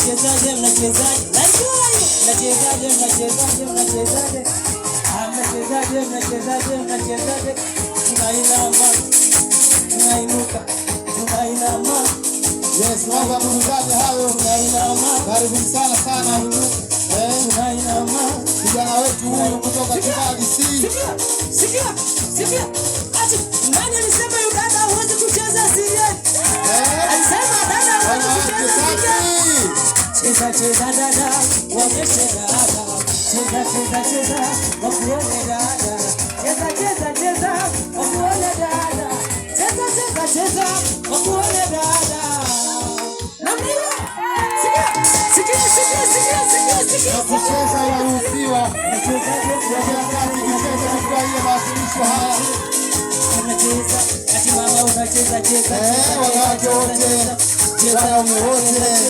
Mnachezaje, mnachezaje? Najua hiyo. Mnachezaje, mnachezaje, mnachezaje? Ah, mnachezaje, mnachezaje, mnachezaje? Tunainama, tunainuka, tunainama. Yes, mambo ya burudani hayo. Tunainama. Karibuni sana sana. Tunainama. Kijana wetu huyu kutoka Kibaha DC. Sikia, sikia, sikia. Ati nani alisema yu dada huwezi kucheza singeli? Alisema dada huwezi Wanawake kucheza singeli. safi. Cheza, cheza dada, waonyeshe dada. Cheza, cheza, cheza, wakuone dada. Cheza, cheza, cheza, wakuone dada. Cheza, cheza, cheza, wakuone dada. Namna hiyo. Sikia, sikia, sikia, sikia, sikia, sikia. Na kucheza inaruhusiwa. Sogea kati, kucheza, kufurahia maadhimisho haya. Unacheza, ati mama unacheza, cheza, cheza, Wanawake cheza, wote, cheza, cheza. Wanaume wote.